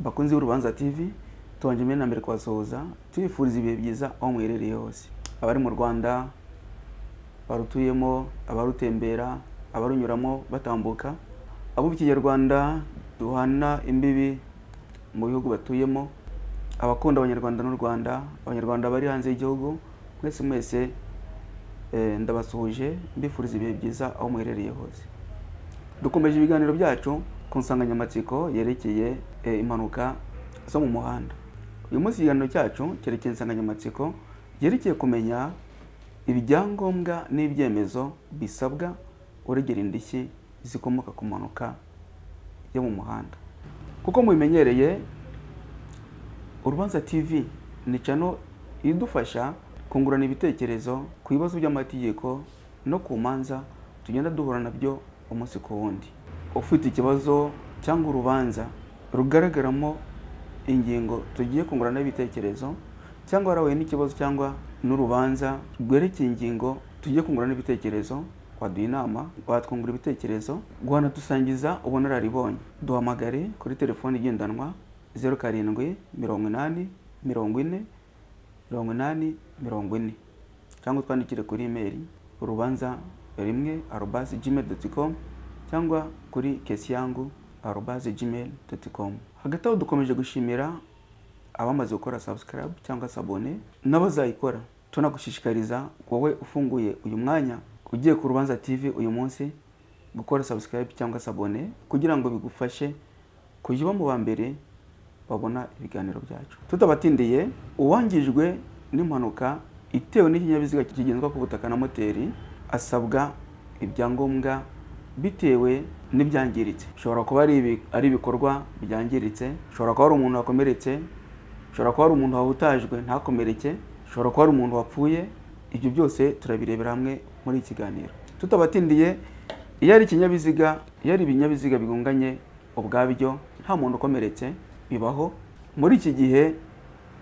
Bakunzi b'Urubanza TV, tubanje mbere na mbere kubasuhuza, tubifuriza ibihe byiza aho muherereye hose. Abari mu Rwanda barutuyemo, abarutembera, abarunyuramo batambuka, abo Ikinyarwanda duhana imbibi mu bihugu batuyemo, abakunda Abanyarwanda n'u Rwanda, Abanyarwanda bari hanze y'igihugu, mwese mwese ndabasuhuje, mbifuriza ibihe byiza aho muherereye hose. Dukomeje ibiganiro byacu ku nsanganyamatsiko yerekeye impanuka zo mu muhanda. Uyu munsi ikiganiro cyacu cyerekeye insanganyamatsiko yerekeye kumenya ibyangombwa n'ibyemezo bisabwa uregera indishyi zikomoka ku mpanuka yo mu muhanda. Kuko mubimenyereye, Urubanza TV ni channel idufasha kungurana ibitekerezo ku bibazo by'amategeko no ku manza tugenda duhura nabyo umunsi ku wundi. Ufite ikibazo cyangwa urubanza rugaragaramo ingingo tugiye kungurana ibitekerezo, cyangwa warahuye n'ikibazo cyangwa n'urubanza rwerekeye ingingo tugiye kungurana ibitekerezo, waduha inama, watwungura ibitekerezo, wanadusangiza ubunararibonye, duhamagare kuri telefoni igendanwa 07 80 40 80 40, cyangwa utwandikire kuri email urubanza1@gmail.com, cyangwa kuri kesiyangu@gmail.com. Hagati aho, dukomeje gushimira abamaze gukora subscribe cyangwa s'abonner n'abazayikora. Tunagushishikariza wowe ufunguye uyu mwanya ugiye ku Rubanza TV uyu munsi gukora subscribe cyangwa s'abonner, kugira ngo bigufashe kujya uba mu ba mbere babona ibiganiro byacu. Tutabatindiye, uwangijwe n'impanuka itewe n'ikinyabiziga kigenzwa ku butaka na moteri asabwa ibyangombwa bitewe n'ibyangiritse. Bishobora kuba ari ibikorwa byangiritse, bishobora kuba ari umuntu wakomeretse, bishobora kuba ari umuntu wahutajwe ntakomereke, bishobora kuba ari umuntu wapfuye. Ibyo byose turabirebera hamwe muri iki kiganiro. Tutabatindiye, iyo ari ikinyabiziga, iyo ari ibinyabiziga bigonganye ubwabyo nta muntu ukomeretse, bibaho. Muri iki gihe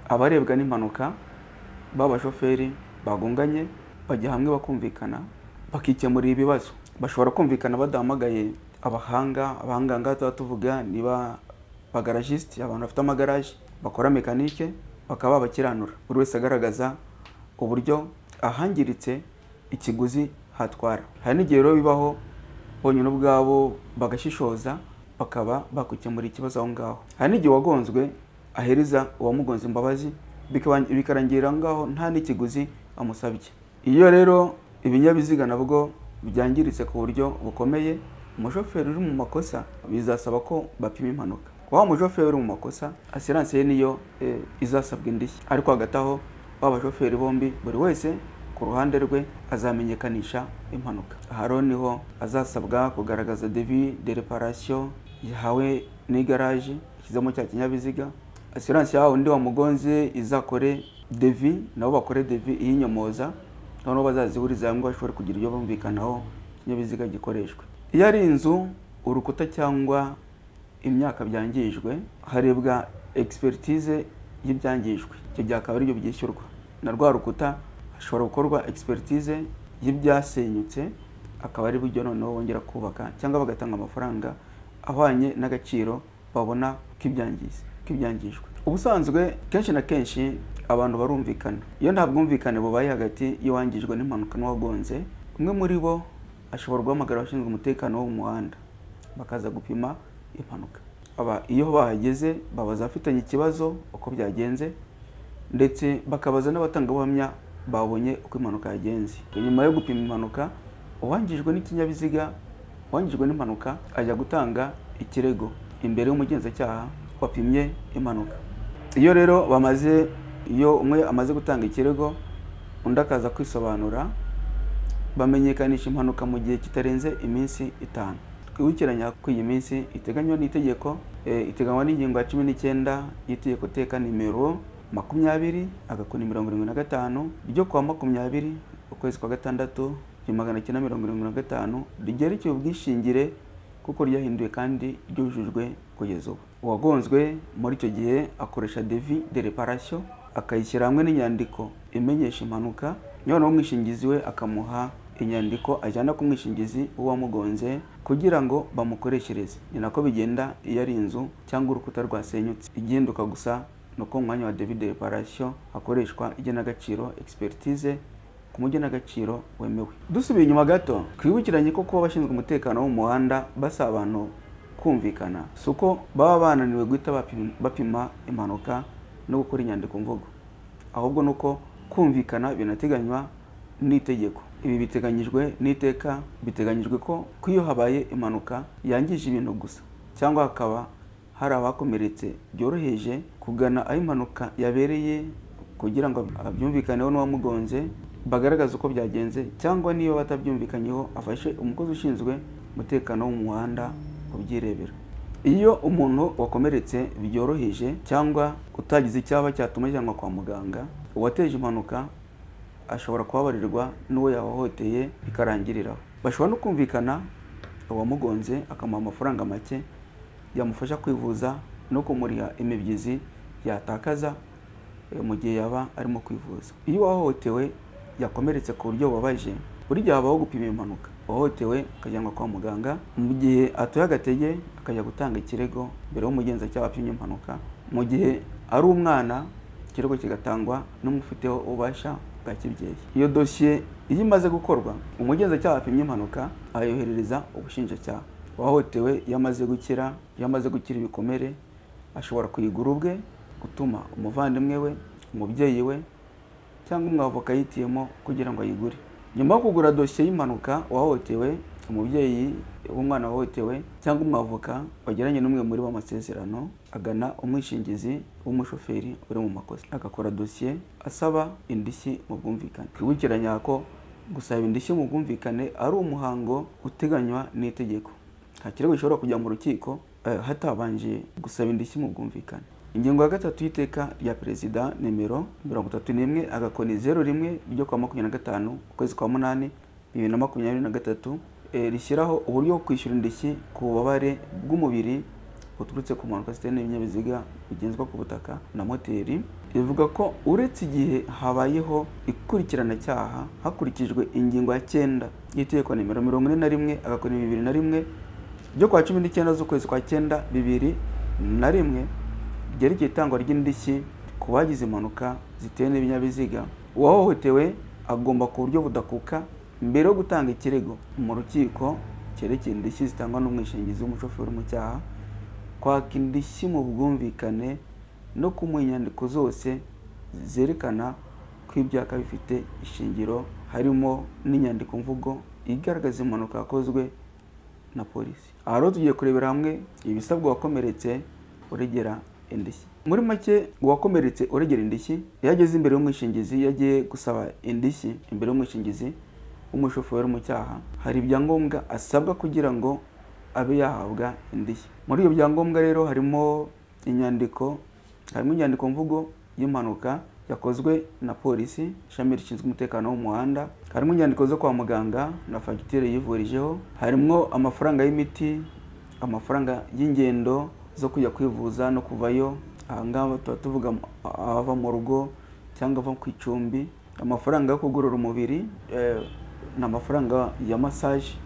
abarebwa n'impanuka b'abashoferi bagonganye bajya hamwe bakumvikana, bakikemurira ibibazo. Bashobora kumvikana badahamagaye abahanga. Abahanga ngaha tuba tuvuga niba bagarajisiti, abantu bafite amagaraje bakora mécanique, bakaba babakiranura, buri wese agaragaza uburyo ahangiritse, ikiguzi hatwara. Hari n'igihe rero bibaho bonyine ubwabo bagashishoza, bakaba bakukemura ikibazo aho ngaho. Hari n'igihe uwagonzwe ahereza uwamugonze imbabazi, bikarangira aho ngaho nta n'ikiguzi amusabye. Iyo rero ibinyabiziga nabwo byangiritse ku buryo bukomeye, umushoferi uri mu makosa bizasaba ko bapima impanuka. Wa mushoferi uri mu makosa, assurance ye niyo izasabwa indishyi. Ariko hagati aho, ba bashoferi bombi, buri wese ku ruhande rwe azamenyekanisha impanuka. Aha rero niho azasabwa kugaragaza devis de réparation yahawe n'igaraji ishyizemo cya kinyabiziga. Assurance yahawe undi wamugonze izakore devis, nabo bakore devis iyinyomoza, noneho bazazihuriza hamwe bashobore kugira ibyo bumvikanaho, ikinyabiziga gikoreshwe. Iyo ari inzu, urukuta cyangwa imyaka byangijwe, harebwa expertise y'ibyangijwe, icyo gihe akaba aribyo byishyurwa. Na rwa rukuta hashobora gukorwa expertise y'ibyasenyutse, akaba ari buryo noneho bongera kubaka, cyangwa bagatanga amafaranga ahwanye n'agaciro babona k'ibyangijwe. Ubusanzwe kenshi na kenshi abantu barumvikana. Iyo nta bwumvikane bubaye hagati y'uwangijwe n'impanuka n'uwagonze, umwe muri bo ashobora guhamagara abashinzwe umutekano wo mu muhanda, bakaza gupima impanuka. Aba iyo bahageze babaza abafitanye ikibazo uko byagenze, ndetse bakabaza n'abatangabuhamya babonye uko impanuka yagenze. Nyuma yo gupima impanuka, uwangijwe n'ikinyabiziga, uwangijwe n'impanuka ajya gutanga ikirego imbere y'umugenzacyaha wapimye impanuka. Iyo rero bamaze, iyo umwe amaze gutanga ikirego, undi akaza kwisobanura, bamenyekanisha impanuka mu gihe kitarenze iminsi 5. Twibukiranya ko iyi minsi iteganywa n'itegeko, iteganywa n'ingingo ya 19 y'itegeko teka nimero 20/75 ryo kuwa 20 ukwezi kwa gatandatu 1975, ryerekeye ubwishingire, kuko ryahinduwe kandi ryujujwe kugeza ubu. Uwagonzwe muri icyo gihe akoresha devis de réparation, akayishyira hamwe n'inyandiko imenyesha impanuka, noneho umwishingizi we akamuha inyandiko ajyana ku mwishingizi w'uwamugonze kugira ngo bamukoreshereze. Ni nako bigenda iyo ari inzu cyangwa urukuta rwasenyutse. Igihinduka gusa ni uko mu mwanya wa devis de réparation hakoreshwa igenagaciro, expertise, ku mugenagaciro wemewe. Dusubiye inyuma gato, twibukiranye ko kuba abashinzwe umutekano wo mu muhanda basaba abantu kumvikana si uko baba bananiwe guhita bapima impanuka no gukora inyandiko mvugo, ahubwo ni uko kumvikana binateganywa n'itegeko. Ibi biteganyijwe n'iteka. Biteganyijwe ko iyo habaye impanuka yangije ibintu gusa cyangwa hakaba hari abakomeretse byoroheje, kugana aho impanuka yabereye kugira ngo abyumvikaneho n'uwamugonze, bagaragaze uko byagenze, cyangwa niba batabyumvikanyeho afashe umukozi ushinzwe umutekano wo mu muhanda kubyirebera. Iyo umuntu wakomeretse byoroheje cyangwa utagize icyaba cyatuma ajyanwa kwa muganga, uwateje impanuka ashobora kubabarirwa n'uwo yahohoteye bikarangiriraho. Bashobora no kumvikana, uwamugonze akamuha amafaranga make yamufasha kwivuza no kumuriha imibyizi yatakaza mu gihe yaba arimo kwivuza. Iyo uwahohotewe yakomeretse ku buryo bubabaje, buri gihe habaho gupima impanuka, uwahohotewe akajyanwa kwa muganga, mu gihe atoye agatege akajya gutanga ikirego mbere y'umugenzacyaha wapimye impanuka. Mu gihe ari umwana, ikirego kigatangwa n'umufiteho ububasha bwa kibyeyi. Iyo dosiye iyo imaze gukorwa, umugenzacyaha wapimye impanuka ayoherereza ubushinjacyaha. Uwahohotewe iyo amaze gukira ibikomere, ashobora kuyigura ubwe, gutuma umuvandimwe we, umubyeyi we cyangwa umwavoka yitiyemo kugira ngo ayigure. Nyuma yo kugura dosiye y'impanuka, uwahohotewe, umubyeyi w'umwana wahohotewe cyangwa umwavoka wagiranye n'umwe muri bo amasezerano, agana umwishingizi w'umushoferi uri mu makosa, agakora dosiye asaba indishyi mu bwumvikane. Twibukiranya ko gusaba indishyi mu bwumvikane ari umuhango uteganywa n'itegeko. Nta kirego gishobora kujya mu rukiko hatabanje gusaba indishyi mu bwumvikane. Ingingo ya 3 y'iteka rya Perezida nimero 31/01 ryo kuwa 25 ukwezi kwa 8 2023, rishyiraho uburyo bwo kwishyura indishyi ku bubabare bw'umubiri buturutse ku mpanuka zitewe n'ibinyabiziga bigenzwa ku butaka na moteri, ivuga ko uretse igihe habayeho ikurikiranacyaha hakurikijwe ingingo ya 9 y'itegeko nimero 41/2001 ryo kuwa 19 z'ukwezi kwa 9 2001 ryerekeye itangwa ry'indishyi ku bagize impanuka zitewe n'ibinyabiziga, uwahohotewe agomba ku buryo budakuka, mbere yo gutanga ikirego mu rukiko cyerekeye indishyi zitangwa n'umwishingizi w'umushoferi mu cyaha, kwaka indishyi mu bwumvikane no kumuha inyandiko zose zerekana ko ibyaha bifite ishingiro, harimo n'inyandiko mvugo igaragaza impanuka yakozwe na polisi. Aha rero tugiye kurebera hamwe ibisabwa uwakomeretse uregera indishyi. Muri make, uwakomeretse uregera indishyi, iyo ageze imbere y'umwishingizi, iyo agiye gusaba indishyi imbere y'umwishingizi w'umushoferi mu cyaha, hari ibyangombwa asabwa kugira ngo abe yahabwa indishyi. Muri ibyo byangombwa rero harimo inyandiko mvugo y'impanuka yakozwe na polisi, ishami rishinzwe umutekano wo mu muhanda, harimo inyandiko zo kwa muganga na fagitire yivurijeho, harimo amafaranga y'imiti, amafaranga y'ingendo zo kujya kwivuza no kuvayo, aha ngaha tuba tuvuga ava mu rugo cyangwa ava ku icumbi, amafaranga yo kugorora umubiri, ni amafaranga ya massage,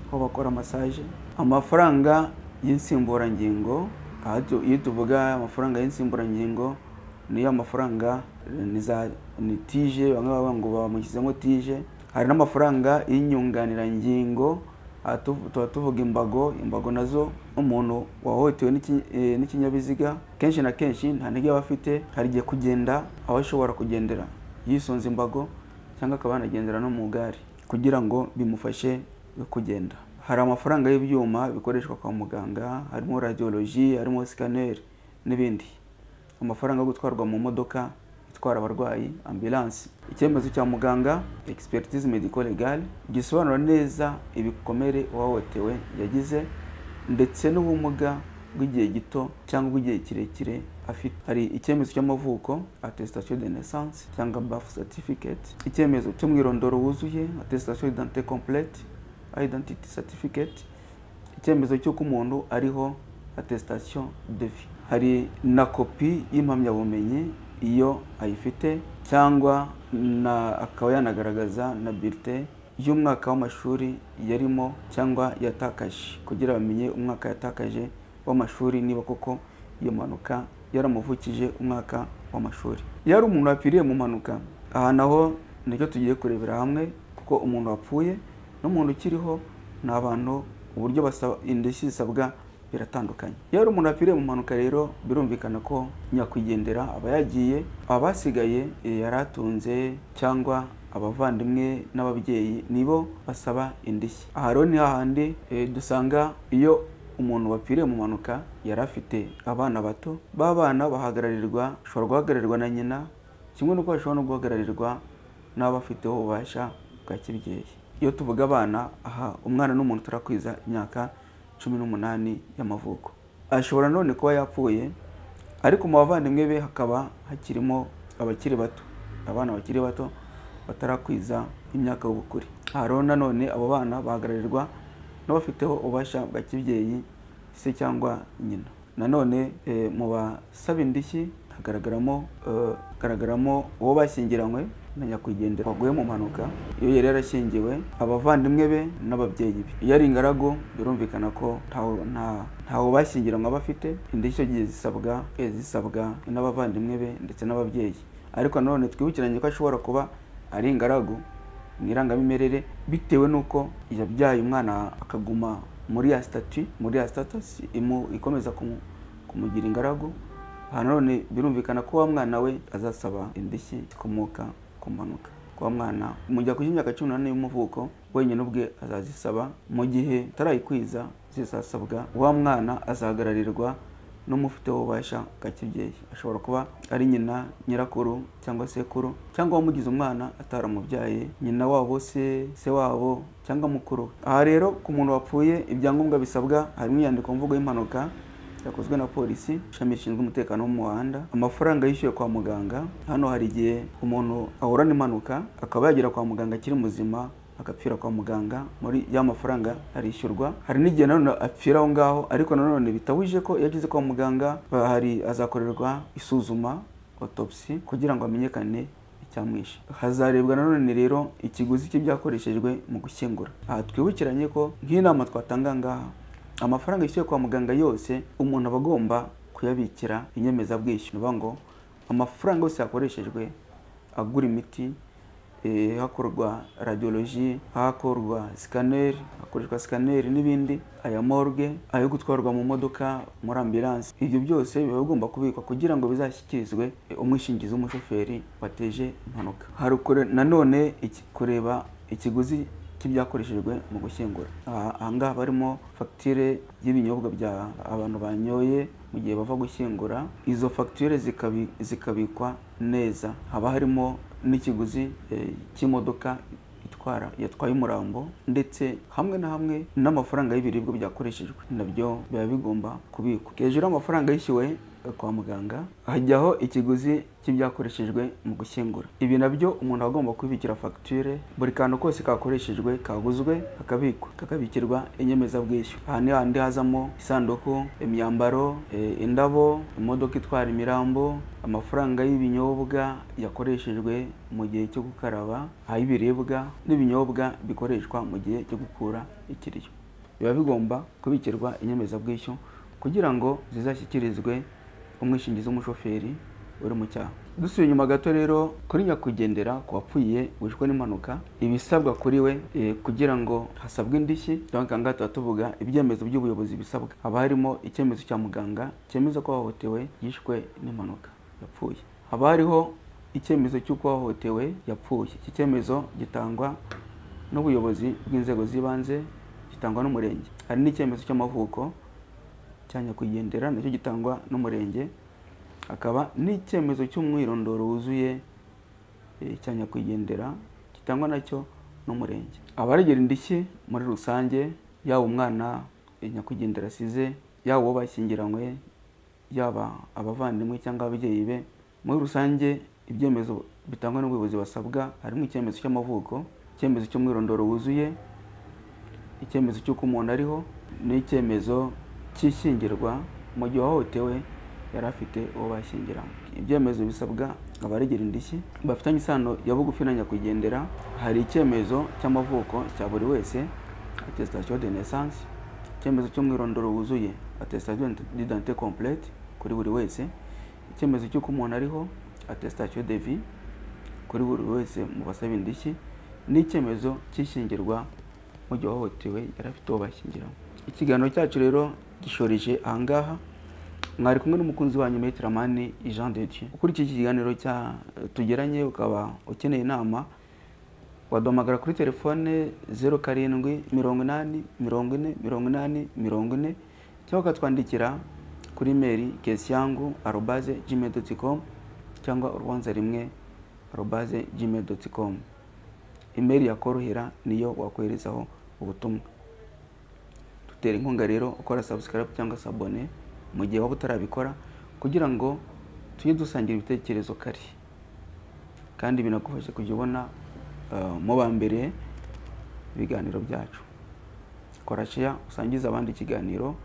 aho bakora massage, amafaranga y'insimburangingo. Aha iyo tuvuga amafaranga y'insimburangingo, niyo amafaranga ni za ni tige, bamwe bavuga ngo bamushyizemo tige. Hari n'amafaranga y'inyunganirangingo, aha tuba tuvuga imbago. Imbago nazo, umuntu wahohotewe n'ikinyabiziga kenshi na kenshi nta ntege aba afite. Hari igihe kugenda aba ashobora kugendera yisunze imbago cyangwa akaba yanagendera no mu gare kugira ngo bimufashe kugenda. Hari amafaranga y'ibyuma bikoreshwa kwa muganga, harimo radiologie, harimo scanner n'ibindi, amafaranga yo gutwarwa mu modoka itwara abarwayi, ambulance, icyemezo cya muganga, expertise médico-légale, gisobanura neza ibikomere uwahohotewe yagize ndetse n'ubumuga bw'igihe gito cyangwa bw'igihe kirekire afite. Hari icyemezo cy'amavuko, attestation de naissance cyangwa birth certificate, icyemezo cy'umwirondoro wuzuye, attestation d'identité complète, identity certificate, icyemezo cy'uko umuntu ariho, attestation de vie. Hari na kopi y'impamyabumenyi iyo ayifite, cyangwa na akaba yanagaragaza na bulletin. y'umwaka w'amashuri yarimo cyangwa yatakaje, kugira bamenye umwaka yatakaje w'amashuri niba koko iyo mpanuka yaramuvukije umwaka w'amashuri. Iyo ari umuntu wapfiriye mu mpanuka, aha naho nicyo tugiye kurebera hamwe, kuko umuntu wapfuye n'umuntu ukiriho ni abantu uburyo basaba indishyi zisabwa biratandukanye. Iyo ari umuntu wapfiriye mu mpanuka rero, birumvikana ko nyakwigendera aba yagiye, abasigaye yari atunze cyangwa abavandimwe n'ababyeyi nibo basaba indishyi. Aha rero ni hahandi dusanga iyo umuntu wapfiriye mu mpanuka yari afite abana bato, ba bana bahagararirwa, bashobora guhagararirwa na nyina, kimwe n'uko bashobora no guhagararirwa n'abafiteho ububasha bwa kibyeyi. Iyo tuvuga abana, aha umwana ni umuntu utarakwiza imyaka 18 y'amavuko. Ashobora none kuba yapfuye, ariko mu bavandimwe be hakaba hakirimo abakiri bato, abana bakiri bato batarakwiza imyaka y'ubukure. Aha rero nanone abo bana bahagararirwa n'abafiteho ububasha bwa kibyeyi, se cyangwa nyina. Nanone mu basaba indishyi hagaragaramo uwo bashyingiranywe na nyakwigendera waguye mu mpanuka, iyo yari yarashyingiwe, abavandimwe be n'ababyeyi be. Iyo ari ingaragu birumvikana ko ntawe bashyingiranywe aba afite, indishyi icyo gihe zisabwa n'abavandimwe be ndetse n'ababyeyi. Ariko nanone twibukiranye ko ashobora kuba ari ingaragu mu irangamimerere bitewe n'uko yabyaye umwana akaguma muri ya statut, muri ya status ikomeza kumugira ingaragu. Aha nanone birumvikana ko wa mwana we azasaba indishyi zikomoka ku mpanuka. Wa mwana mu gihe akwije imyaka 18 y'umuvuko wenyine ubwe azazisaba, mu gihe atarayikwiza zizasabwa wa mwana azahagararirwa n'umufiteho ububasha bwa kibyeyi. Ashobora kuba ari nyina, nyirakuru cyangwa sekuru, cyangwa uwamugize umwana ataramubyaye, nyina wabo se, se wabo cyangwa mukuru we. Aha rero ku muntu wapfuye ibyangombwa bisabwa harimo inyandiko mvugo y'impanuka yakozwe na polisi, ishami rishinzwe umutekano wo mu muhanda, amafaranga yishyuwe kwa muganga. Hano hari igihe umuntu ahura n'impanuka akaba yagera kwa muganga akiri muzima agapfira kwa muganga, muri ya mafaranga arishyurwa. Hari n'igihe nanone apfira aho ngaho, ariko nanone bitabujije ko iyo ageze kwa muganga hari azakorerwa isuzuma, autopsy, kugira ngo hamenyekane icyamwishe. Hazarebwa nanone rero ikiguzi cy'ibyakoreshejwe mu gushyingura. Aha twibukiranye ko nk'inama twatanga ngaha, amafaranga yishyuwe kwa muganga yose umuntu aba agomba kuyabikira inyemezabwishyu. Ni ukuvuga ngo amafaranga yose yakoreshejwe agura imiti, hakorwa radiologie, hakorwa scanner, hakoreshwa scanner n'ibindi, aya morgue, ayo gutwarwa mu modoka muri ambulance, ibyo byose biba bigomba kubikwa kugira ngo bizashyikirizwe umwishingizi w'umushoferi wateje impanuka. Hari nanone kureba ikiguzi cy'ibyakoreshejwe mu gushyingura. Aha ngaha barimo fagitire y'ibinyobwa bya abantu banyoye mu gihe bava gushyingura, izo fagitire zikabikwa neza. Haba harimo n'ikiguzi cy'imodoka yatwaye umurambo, ndetse hamwe na hamwe n'amafaranga y'ibiribwa byakoreshejwe nabyo biba bigomba kubikwa. Hejuru y'amafaranga yishyuwe kwa muganga hajyaho ikiguzi cy'ibyakoreshejwe mu gushyingura. Ibi nabyo umuntu aba agomba kubikira fagitire, buri kantu kose kakoreshejwe kaguzwe kakabikwa, kakabikirwa inyemezabwishyu. Aha ni hahandi hazamo isanduku, imyambaro, indabo, imodoka itwara imirambo, amafaranga y'ibinyobwa yakoreshejwe mu gihe cyo gukaraba, ay'ibiribwa n'ibinyobwa bikoreshwa mu gihe cyo gukura ikiriyo. Biba bigomba kubikirwa inyemezabwishyu kugira ngo zizashyikirizwe umwishingizi w'umushoferi uri mu cyaha. Dusubiye inyuma gato rero kuri nyakwigendera, ku wapfuye wishwe n'impanuka, ibisabwa kuri we kugira ngo hasabwe indishyi, donc aha ngaha tuba tuvuga ibyemezo by'ubuyobozi bisabwa. Haba harimo icyemezo cya muganga cyemeza ko wahohotewe yishwe n'impanuka yapfuye. Haba hariho icyemezo cy'uko wahohotewe yapfuye. Iki cyemezo gitangwa n'ubuyobozi bw'inzego z'ibanze, gitangwa n'umurenge. Hari n'icyemezo cy'amavuko cya nyakwigendera nacyo gitangwa n'umurenge. Hakaba n'icyemezo cy'umwirondoro wuzuye cya nyakwigendera gitangwa nacyo n'umurenge. Abaregera indishyi muri rusange, yaba umwana nyakwigendera asize, yaba uwo bashyingiranywe, yaba abavandimwe cyangwa ababyeyi be, muri rusange ibyemezo bitangwa n'ubuyobozi basabwa harimo icyemezo cy'amavuko, icyemezo cy'umwirondoro wuzuye, icyemezo cy'uko umuntu ariho, n'icyemezo cy'ishyingirwa mu gihe uwahohotewe yari afite uwo bashyingiranywe. Ibyemezo bisabwa Abaregera indishyi bafitanye isano ya bugufi na nyakwigendera. Hari icyemezo cy'amavuko cya buri wese, attestation de naissance, icyemezo cy'umwirondoro wuzuye, attestation d'identité complète, kuri buri wese, icyemezo cy'uko umuntu ariho, attestation de vie, kuri buri wese mu basaba indishyi, n'icyemezo cy'ishyingirwa mu gihe uwahohotewe yari afite uwo bashyingiranywe. Ikiganiro cyacu rero gishoreje ahangaha. Mwari kumwe n'umukunzi wanyu, Maître Amani Jean de Dieu. Ukurikiye iki kiganiro cya tugeranye, ukaba ukeneye inama, waduhamagara kuri telefone 07 80 40 80 40, cyangwa ukatwandikira kuri email kesiyangu@gmail.com cyangwa urubanza1@gmail.com. Email yakorohera niyo wakoherezaho ubutumwa. Dutera inkunga rero ukora subscribe cyangwa s'abonner mu gihe waba utarabikora, kugira ngo tujye dusangira ibitekerezo kare, kandi binagufasha kujya ubona mu ba mbere ibiganiro byacu. Kora share, usangize abandi ikiganiro.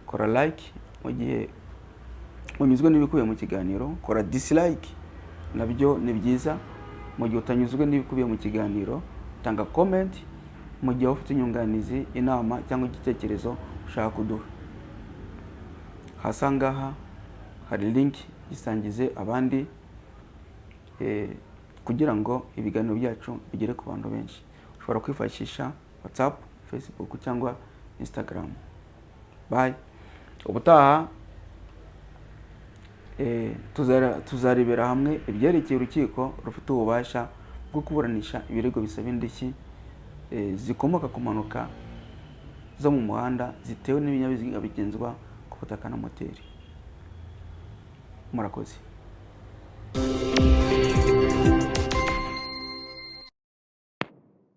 Kora like mu gihe unyuzwe n'ibikubiye mu kiganiro. Kora dislike, nabyo ni byiza, mu gihe utanyuzwe n'ibikubiye mu kiganiro. Tanga comment mu gihe waba ufite inyunganizi, inama cyangwa igitekerezo ushaka kuduha. Hasi aha ngaha hari link, gisangize abandi kugira ngo ibiganiro byacu bigere ku bantu benshi. Ushobora kwifashisha WhatsApp, Facebook cyangwa Instagram. Bye. Ubutaha tuzarebera hamwe ibyerekeye urukiko rufite ububasha bwo kuburanisha ibirego bisaba indishyi zikomoka ku mpanuka zo mu muhanda zitewe n'ibinyabiziga bigenzwa ku butaka na moteri. Murakoze.